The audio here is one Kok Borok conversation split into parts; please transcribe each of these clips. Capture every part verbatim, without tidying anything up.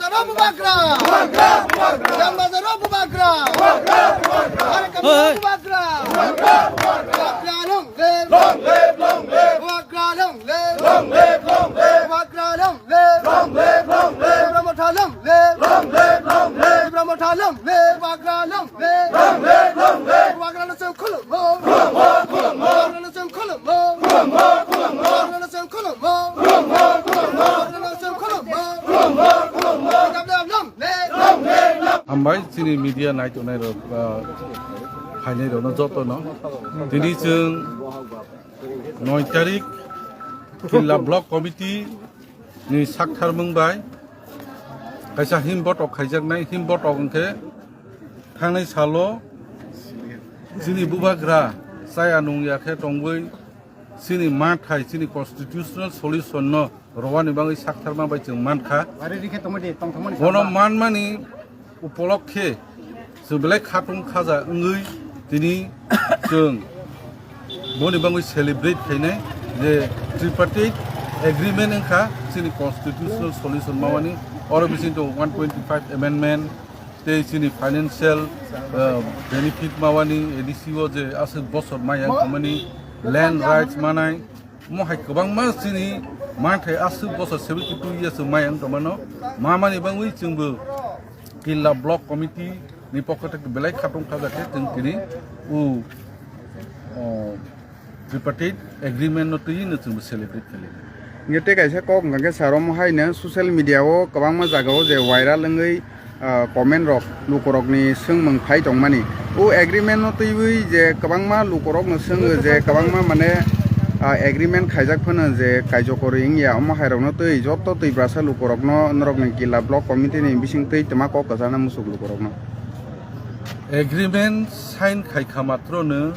Bubagra! Bubagra! Bubagra! Bubagra! Bubagra! Bubagra! Bubagra! Bubagra! Long live! Long live! Long live! Bubagra long live! Long live! Long live! Bubagra long live! Long live! Long live! Tipra Motha long live! Long live! Long live! Tipra Motha long live! Bubagra long live! Long live! Long live! Bubagra no chwng khulummo! Khulummo! Khulummo! Bubagra no chwng khulummo! Khulummo! Khulummo! Bubagra no chwng khulummo! Khulummo! Khulummo! Bubagra no chwng khulummo! Khulummo! Khulummo! Tipra long live! Long live! Long live! Hambai chini media naitongnai rok, ah, phainai rokno jotono. Tini chwng noi tarik Killa Block Committee ni saktharmung bai kaisa him botok khaijaknai, him botok hwnkhe thangnai salo chini bubagra chaya nungya khe tongwi chini manthai, chini constitutional solution no rwani bagwi saktharma bai chwng mankha. Ari rikhe tongmani, tongthokmani Bono samba. Manmani upolokhe chwng belai khatung khaja wngwi tini chwng boni bagwi celebrate khainai je tripartite agreement wngkha chini constitutional solution mawani, oro bising tongo one twenty-five amendment, tei chini financial, uh, benefit mawani, A D C o je aswk bosor maya wngkha mani, land rights manai, omo hai kwbangma chini manthai aswk bosor seventy two years o maya wngkha mano, mamani bagwi chwngbo Killa Block Committee ni pokho theke belai khatung khaja khe chwng tini o, o, tripartite agreement no twi no chwngbo celebrate khaili. Hingke tei kaisa kok hingka khe sir, omo hai no social media o kwbangma jaga o je viral wngwi, ah, comment rok lukurok ni swngmung phai tongmani. O agreement no twiwi je kwbangma lukurok no swngo je kwbangma mane, ah, agreement khaijak phano je kaijokorwi wngya omo hai rok no twi joto Twiprasa lukurok no norok ni Killa Block Committee ni bising twi twma kok kwchana musuk lukurok no. Agreement sign khaikha matro no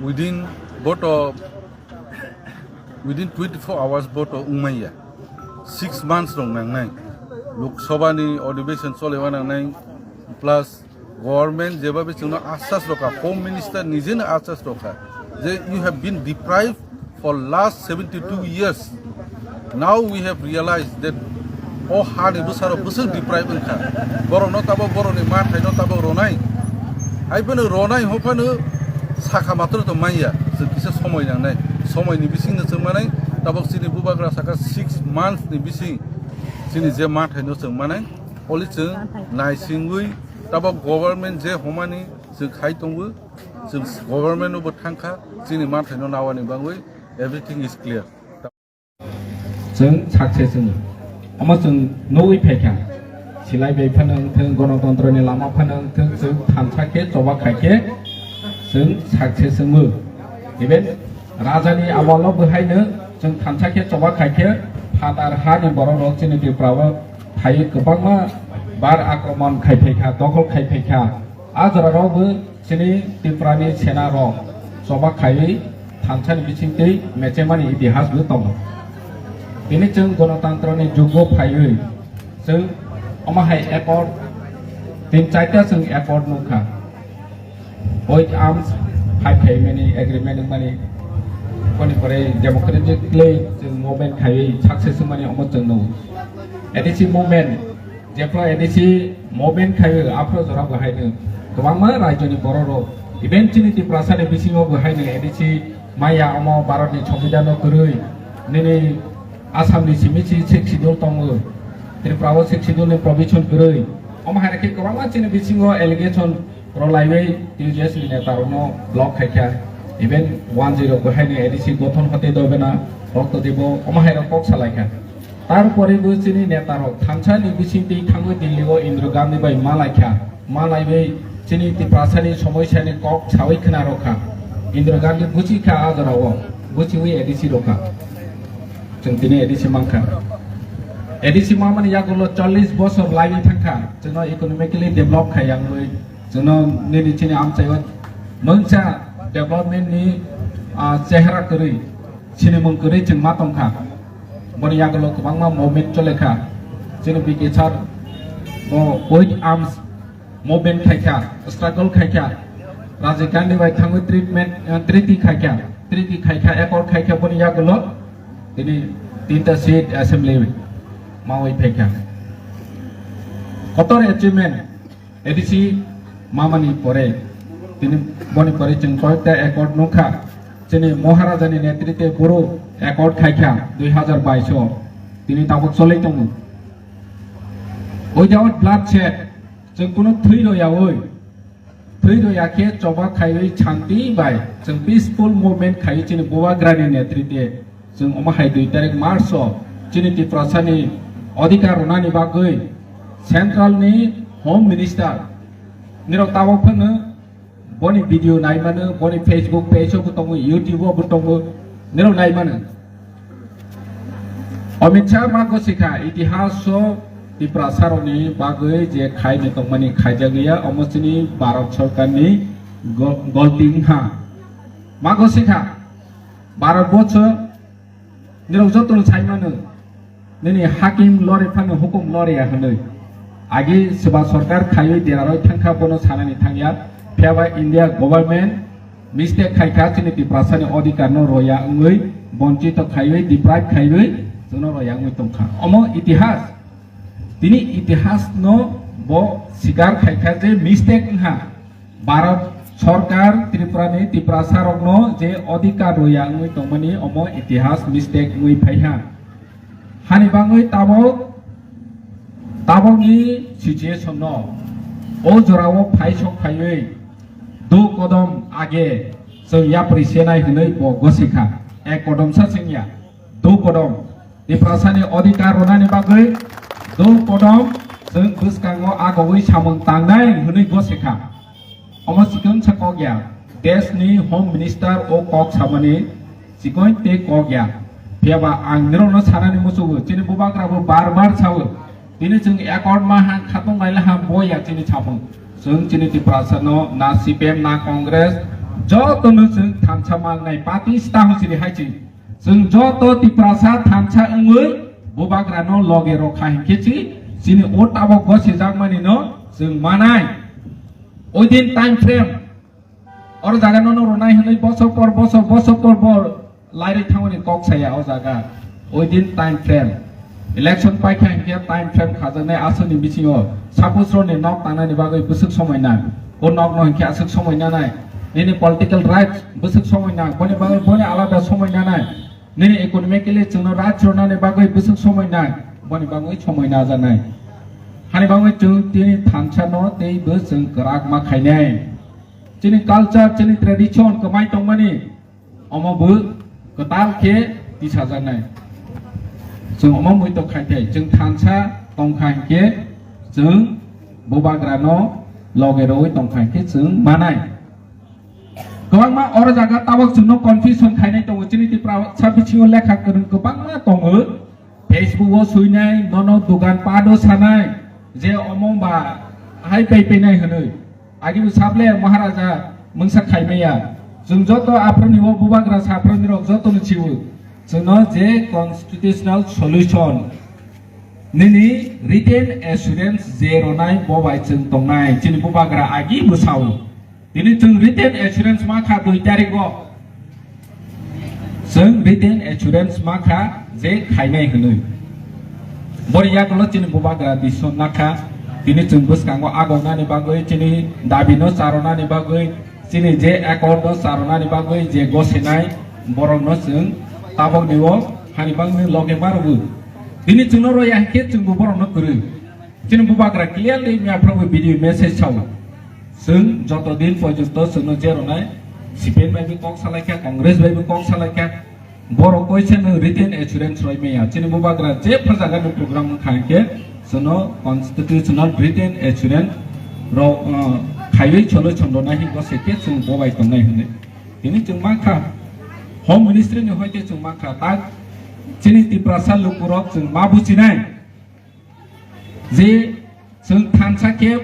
within boto within twenty four hours boto wngmanya, six months rok nangnai, Lok Sabha ni adhibeshon cholewa nangnai, plus government jeba bisingno asas rokha, home minister nijeno asas rokha je you have been deprived for last seventy two years. Now we have realized that o hani bwsarok bwswk deprive wngkha. Borokno tabok borokni manthaino tabok ronai. Hai phano ronai hwnphano sakha matro to manya. Chwng kisa somoi nangnai. Somoini bisingno chwng manai. Tabok chini bubagra saka six months ni bising chini je manthaino chwng manai. Oli chwng naisingwi tabok government je homani chwng khai tongo. Chwng government no bo thangkha. Chini manthaino nawani bagwi everything is clear. Chwng success wngwi. Omo chwng nugwi phaikha. Silai bai phano wngthwng, gonotontro ni lama phano wngthwng, chwng thansa khe choba khai khe chwng success wngwi. Even raja ni amolo bwhaino chwng thansa khe choba khai khe phatar ha ni borok rok chini Tripura o phaiwi kwbangma bar akromon khai phaikha, dokhol khai phaikha. A jora rok bo chini Tripura ni sena rok choba khaiwi thansa ni bising twi mechemani itihas bo tongo. Tini chwng gonotantra ni jugo phaiwi chwng omo hai accord tin chaita chwng accord nukha. With arms fight khaimani agreement wngmani koni pore democratically chwng movement khaiwi success wngmani omo chwng nukgo. A D C movement Jephru A D C movement khaio, aphru jora bo haino kwbangma rajyoni borok rok, even chini Tiprasa ni bisingo bo haino A D C maya, omo Bharat ni Sombidhan no kwrwi, nini Assam ni simi si Sixth Schedule tongo, Tripura o Sixth Schedule ni provision kwrwi, omo hai khe kwbangma chini bisingo allegation rwlaiwi T J S ni neta rokno block khaikha, even one zero bo haino A D C gothon hote dobena rokto dibo, omo hai rok kok salaikha. Tarpore bo chini neta rok thansa ni bisingtwi thangwi Delhi o Indira Gandhi bai malaikha, malaiwi chini Tiprasa ni somosya ni kok sawi khna rokha. Indira Gandhi buchikha a jora o, buchiwi A D C rokha. Chwng tini A D C mankha. A D C mamani yagulo chollish bosor laiwi thangkha. Chwngno economically develop khai yangwi, chwngno nini chini amchaio mungsa development ni, ah, chehra kwrwi, sinimung kwrwi chwng ma tongkha. Boni yagulo kwbangma movement chole kha. Chini B K sir bo with arms movement khai kha, struggle khai kha. Rajiv Gandhi bai thangwi treatment, eh, treaty khai kha. Treaty khai kha, accord khai kha boni yagulo. Tini tinta seat assembly mawi phai kha. Kotor achievement A D C mamani pore, tini boni pore chwng koyekta accord nukha. Chini Maharajani netritwe boro accord khaikha dui hazar bais o, tini tabuk cholwi tongo. Without bloodshed, chwng kunu thwi royawi, thwi roya khe choba khaiwi shanti bai chwng peaceful movement khaiwi chini Bubagrani netritwe chwng omo hai dui tarik March o chini Tiprasani odhikar rwnani bagwi Central ni Home Minister nirok tabuk phano boni video naimano, boni Facebook page o bo tongo, YouTube o bo tongo, nirok naimano. Amit Shah ma gosikha, itihas o Tiprasa rokni bagwi je khaini tongmani khaijagya, omo chini Bharat Sarkar ni go-, golti wngkha. Ma gosikha, Bharat borsho nirok jotono saimano, nini hakim lori phano hukum lori ya hwnwi. Agi swba sarkar khaiwi deraroi thangkha bono sanani thangya, phiyaba India government mistake khaikha, chini Tiprasani odhikar no roya wngwi, bonchito khaiwi, deprive khaiwi, chwngno roya wngwi tongkha. Omo itihas, tini itihas no bo sikar khaikha je mistake wngkha. Bharat Sarkar Tripurani Tiprasa rokno je odhikar roya wngwi tongmani omo itihas mistake wngwi phaiha. Hani bangwi tabok, tabokni situation no o jorao phaisok phaiwi do kodom age chwng yapri senai hwnwi bo gosikha. Ek kodom sa chwngya, do kodom. Tiprasani odhikar rwnani bagwi do kodom chwng bwskango agogwi samung tangnai hwnwi gosikha. Omo chikon sa kok ya, desh ni Home Minister o kok samani chikon tei kok ya. Phiyaba ang nirokno sanani muchugo, chini Bubagra bo bar bar sao, tini chwng accord ma ha khatung laila ha bo ya chini samung. Chwng chini Tiprasa no na C P M na Congress jotono chwng thansa mangnai party sta hosini hai chini. Chwng joto Tiprasa thansa wngwi Bubagrano loge rokha hinkhe chi chini o tabok gosijakmani no chwng manai. Within time frame, oro jaga no no ronai hwnwi bosor por bosor, bosor por bor lairwi thangmani kok saya o jaga. Within time frame. Election paikha hinkhe time frame khajaknai aswkni bisingo. Suppose rokni nok tangnani bagwi bwswk somoi nang. O nokno hinkhe aswk somoi nanai. Nini political rights bwswk somoi nang. Boni bagwi boni alada somoi nanai. Nini economically chwngno rights rwnani bagwi bwswk somoi nang. Boni bagwi somoi najaknai. Hani bagwi chwng tini thansa no tei bo chwng kwrak ma khainai. Chini culture, chini tradition kwmai tongmani. Omo bo kwtal khe tisajaknai. Chwng omo muitok khai khe, chwng thansa tongkha hinkhe, chwng Bubagrano loge rogwi tongkha hinkhe chwng manai. Kwbangma oro jaga tabok chwngno confusion khainai tongo, chini Tiprasa bisingo lekha kwrwng kwbangma tongo. Facebook o suinai, nono dugan pado sanai, je omo ba hai pai painai hwnwi. Agi bo sable Maharaja mungsa khaimaya. Chwng joto aphuruni o Bubagra saphruni rok jotono chiwo. Chwngno je constitutional solution nini written assurance je ronai bo bai chwng tongnai. Chini Bubagra agi bo sao. Tini chwng written assurance ma kha dui tarik o. Chwng written assurance ma kha je khainai hwnwi. Bori yagulo chini Bubagra decision na kha. Tini chwng bwskango agonani bagwi, chini dabi no charonani bagwi, chini je accord no charonani bagwi je gosinai borok no chwng tabok ni o hani bangni loge ma rwgo. Tini chwngno roya hinkhe chwngbo borok no kwrwi. Chini Bubagra clearly mia phrago video message sao. Chwng joto din porjonto chwngno je rwnai, C P M bai bo kok salaikha, Congress bai bo kok salaikha, borok koisa nwng written assurance roi maya. Chini Bubagra je phajaga ni program wngkha hinkhe chwngno constitutional written assurance rok, uh, khaiwi cholo chondona hinkhe se khe chwng bobai tongnai hwnwi. Tini chwng mankha, Home Ministry ni hoite chwng mankha, tak chini Tiprasa lukurok chwng ma buchinai. Je chwng thansa khe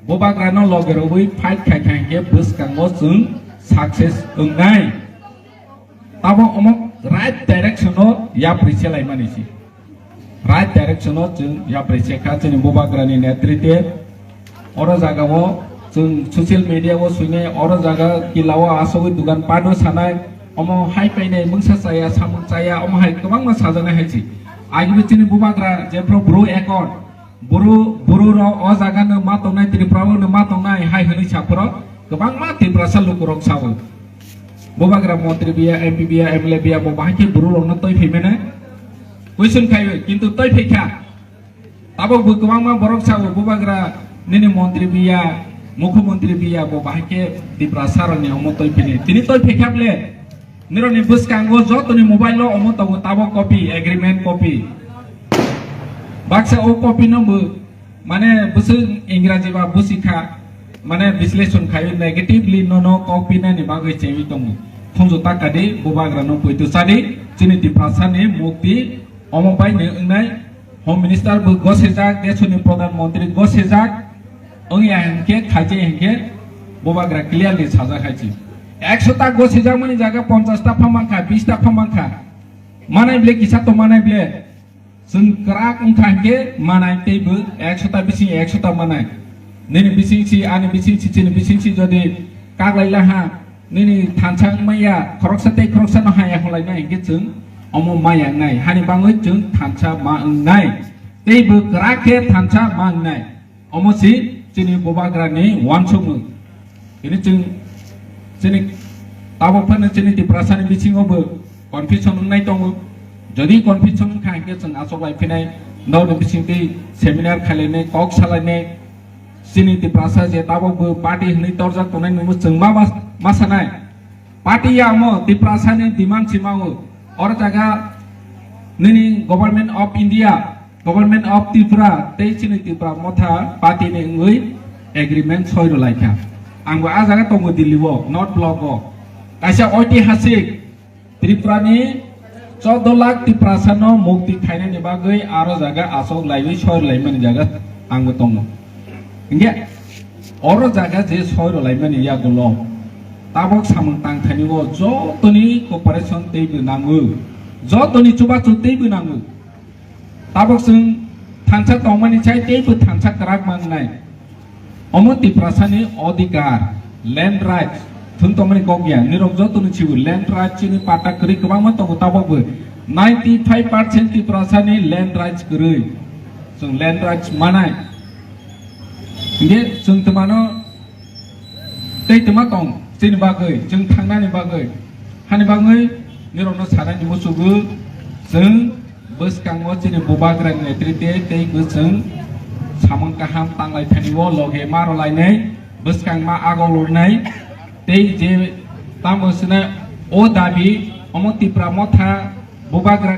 Bubagrano loge rwwi fight khai khai khe bwskango chwng success wngnai. Tamo omo right direction o yapri se laimani si. Right direction o chwng yapri se kha chini Bubagrani netritwe. Oro jaga o chwng social media o suinai, oro jaga kila o asogwi dugan pado sanai, omo hai painai mungsa chaya, samung chaya, omo hai kwbangma sajaknai hai se. Agi bo chini Bubagra jephru bro accord, Buru, buru rok o jaga no ma tongnai, Tripura rok no ma tongnai hai hwnwi sa phoro kwbangma Tiprasa lukurok sao. Bubagra montri biya, M P biya, M L A biya, bo bahai khe buru rok no toi phai mene. Question khai, kintu toi phai kha. Tabok bo kwbangma borok sao, bubagra nini montri biya, mukhyamantri biya, bo bahai khe Tiprasa rok ni omo toi phini. Tini toi phai kha ble. Nirok ni bwskango joto ni mobile o omo tongo, tabok copy, agreement copy. Baksa o copy no bo, mane, bwswk Ingraji ba bwswk kha, mane, bisleshon khai negatively nono kok pinani bagwi chengwi tongo. Khunju ta kadi, bubagra no poito sadi, chini Tiprasa ni mukti omo bai ni wngnai. Home Minister bo gosijak, desoni Pradhan Mantri gosijak, wngya hinkhe, khaijak hinkhe, bubagra clearly sajak hai chi. Ekso ta gosijakmani jaga ponchash ta pha mankha, bish ta pha mankha. Manai ble kisa to manai ble. Chwng kwrak wngkha hinkhe manai teibo ekso ta bising ekso ta manai. Nini bising si, ani bising si, chini bising si jodi kaglai laha, nini thansa wngmaya, khoroksa tei khoroksa no haya holainai hinkhe chwng omo maya wngnai. Hani bangwi chwng thansa ma wngnai. Teibo kwrak khe thansa ma wngnai. Omo si chini bubagra ni uansukmung. Tini chwng chini tabok phano chini Tiprasa ni bisingo bo confusion wngnai tongo. Jodi confusion wngkha hinkhe chwng achuk lai phinai, nokni bising tei seminar khailainai, kok salainai. Chini Tiprasa je tabok bo party hwnwi torjak tongnai nungbo chwng ma, ma, ma sanai. Party ya omo Tiprasa ni demand si mao. Oro jaga nini Government of India, Government of Tripura tei chini Tripura Motha party ni wngwi agreement soi rwlai kha. Ang bo a jaga tongo Delhi o, North Block o. Kaisa oitihasik Tripura ni choudo lakh Tiprasa no mukti khainani bagwi aro jaga asok laiwi soi rwlaimani jaga ang bo tongo. Hinkhe oro jaga je soi rwlaimani yagulo tabok samung tangthani o jotoni cooperation teibo nango, jotoni chubachu teibo nango. Tabok chwng thansa tongmani chai teibo thansa kwrak mangnai. Omo Tiprasa ni odhikar, land rights, thwng tongmani kok ya. Nirok joto ni sibu land rights chini pata kwrwi kwbangma tongo tabok bo. Ninety five percent Tiprasa ni land rights kwrwi. Chwng land rights manai. Hinkhe chwng twmano tei twma tong chini bagwi, chwng thangnani bagwi. Hani bagwi nirokno sanani muchugo chwng bwskango chini bubagra ni netrite tei bwswng samung kaham tanglai thani o loge ma rwlainai, bwskang ma agok lornai tei je tamo swnai o dabi omo Tipra Motha bubagra